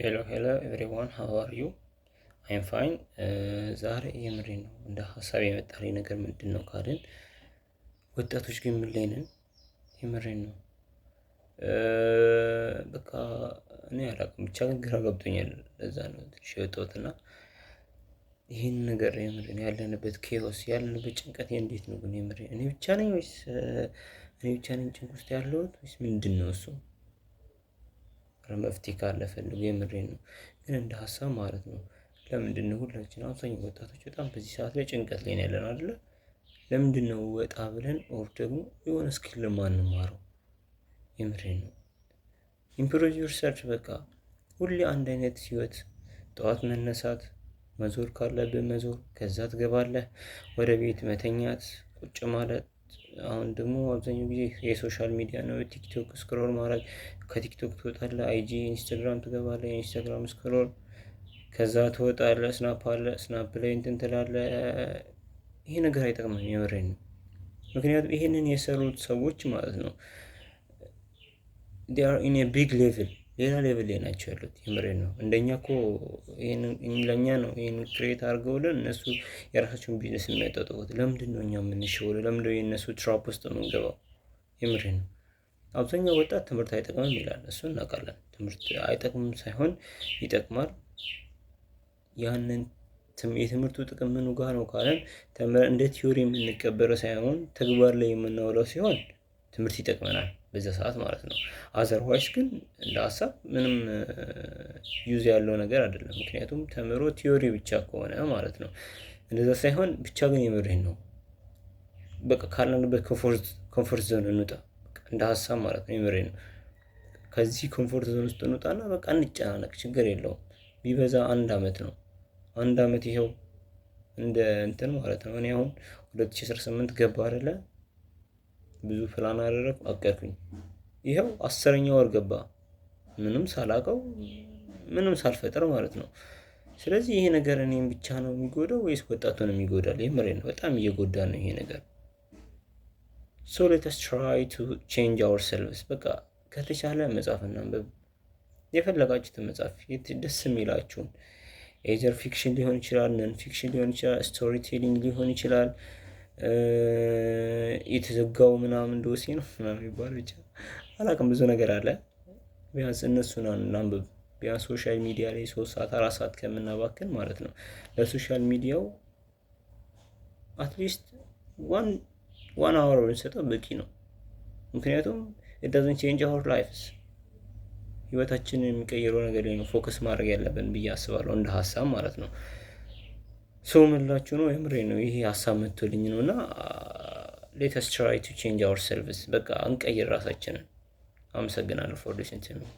Hello, hello everyone, how are you? I'm fine። ዛሬ የምሬ ነው፣ እንደ ሀሳብ የመጣልኝ ነገር ምንድን ነው ካልን፣ ወጣቶች ግን ምን ላይ ነን? የምሬን ነው። በቃ እኔ አላውቅም፣ ብቻ ግን ግራ ገብቶኛል። ለዛ ነው ትንሽ የወጣሁት። እና ይህን ነገር የምሬን ያለንበት chaos፣ ያለንበት ጭንቀት እንዴት ነው ግን? የምሬን እኔ ብቻ ነኝ ወይስ እኔ ብቻ ነኝ ጭንቅ ውስጥ ያለሁት ወይስ ምንድን ነው እሱ? መፍትሄ ካለ ፈልጉ። የምሬን ነው። ግን እንደ ሀሳብ ማለት ነው፣ ለምንድን ነው ሁላችን፣ አብዛኛው ወጣቶች በጣም በዚህ ሰዓት ላይ ጭንቀት ላይ ነው ያለን አይደለ? ለምንድን ነው ወጣ ብለን or ደግሞ የሆነ skill ማንማረው? የምሬን ነው። Improve yourself። በቃ ሁሌ አንድ አይነት ህይወት፣ ጠዋት መነሳት፣ መዞር ካለብህ መዞር፣ ከዛ ትገባለህ ወደ ቤት፣ መተኛት፣ ቁጭ ማለት። አሁን ደግሞ አብዛኛው ጊዜ የ social media ነው። TikTok scroll ማድረግ፣ ከ TikTok ትወጣለህ፣ IG፣ Instagram ትገባለህ፣ Instagram scroll፣ ከዛ ትወጣለህ፣ Snap አለ፣ Snap ላይ እንትን ትላለህ። ይሄ ነገር አይጠቅምም፣ የምሬን ነው። ምክንያቱም ይሄንን የሰሩት ሰዎች ማለት ነው they are in big level፣ ሌላ level ላይ ናቸው ያሉት። የምሬን ነው። እንደኛ እኮ ለእኛ ነው ይህን create አድርገውልን እነሱ የራሳቸውን ቢዝነስ የሚያጧጡፉት። ለምንድን ነው እኛ የምንሸወደው? ለምንድን ነው የእነሱ trap ውስጥ የምንገባው? የምሬን ነው። አብዛኛው ወጣት ትምህርት አይጠቅምም ይላል። እሱ እናውቃለን። ትምህርት አይጠቅምም ሳይሆን ይጠቅማል። ያንን የትምህርቱ ጥቅም ምኑ ጋር ነው ካለን፣ እንደ theory የምንቀበለው ሳይሆን ተግባር ላይ የምናውለው ሲሆን ትምህርት ይጠቅመናል በዛ ሰዓት ማለት ነው። Otherwise ግን እንደ ሀሳብ ምንም use ያለው ነገር አይደለም። ምክንያቱም ተምሮ theory ብቻ ከሆነ ማለት ነው። እንደዛ ሳይሆን ብቻ ግን የምሬን ነው። በቃ ካለንበት comfort zone እንውጣ፣ እንደ ሀሳብ ማለት ነው። የምሬን ነው። ከዚህ comfort zone ውስጥ እንውጣና በቃ እንጨናነቅ፣ ችግር የለውም። ቢበዛ አንድ አመት ነው። አንድ አመት ይኸው እንደ እንትን ማለት ነው። እኔ አሁን 2018 ገባ አይደለ? ብዙ ፕላን አደረኩ፣ አቀድኩኝ። ይኸው 10ኛ ወር ገባ። ምንም ሳላውቀው፣ ምንም ሳልፈጥር ማለት ነው። ስለዚህ ይሄ ነገር እኔን ብቻ ነው የሚጎዳው ወይስ ወጣቱንም ይጎዳል? የምሬን ነው፣ በጣም እየጎዳን ነው ይሄ ነገር። So let us try to change ourselves። በቃ ከተቻለ መጽሐፍ እናንብብ። የፈለጋችሁትን መጽሐፍ፣ ደስ የሚላችሁን፣ either fiction ሊሆን ይችላል፣ non fiction ሊሆን ይችላል፣ story telling ሊሆን ይችላል። የተዘጋው ምናምን ዶሴ ነው ምናምን የሚባል፣ ብቻ አላውቅም፣ ብዙ ነገር አለ። ቢያንስ እነሱን እናንብብ። ቢያንስ social media ላይ 3 ሰዓት 4 ሰዓት ከምናባክን ማለት ነው፣ ለ social media ው at least one hour ብንሰጠው በቂ ነው። ምክንያቱም it doesn't change our lives፣ ህይወታችንን የሚቀይረው ነገር ላይ ነው focus ማድረግ ያለብን ብዬ አስባለሁ፣ እንደ ሀሳብ ማለት ነው። So ምላችሁ ነው፣ የምሬ ነው። ይሄ ሀሳብ መጥቶልኝ ነው። እና let us try to change ourselves። በቃ እንቀይር ራሳችንን። አመሰግናለሁ for listening to me.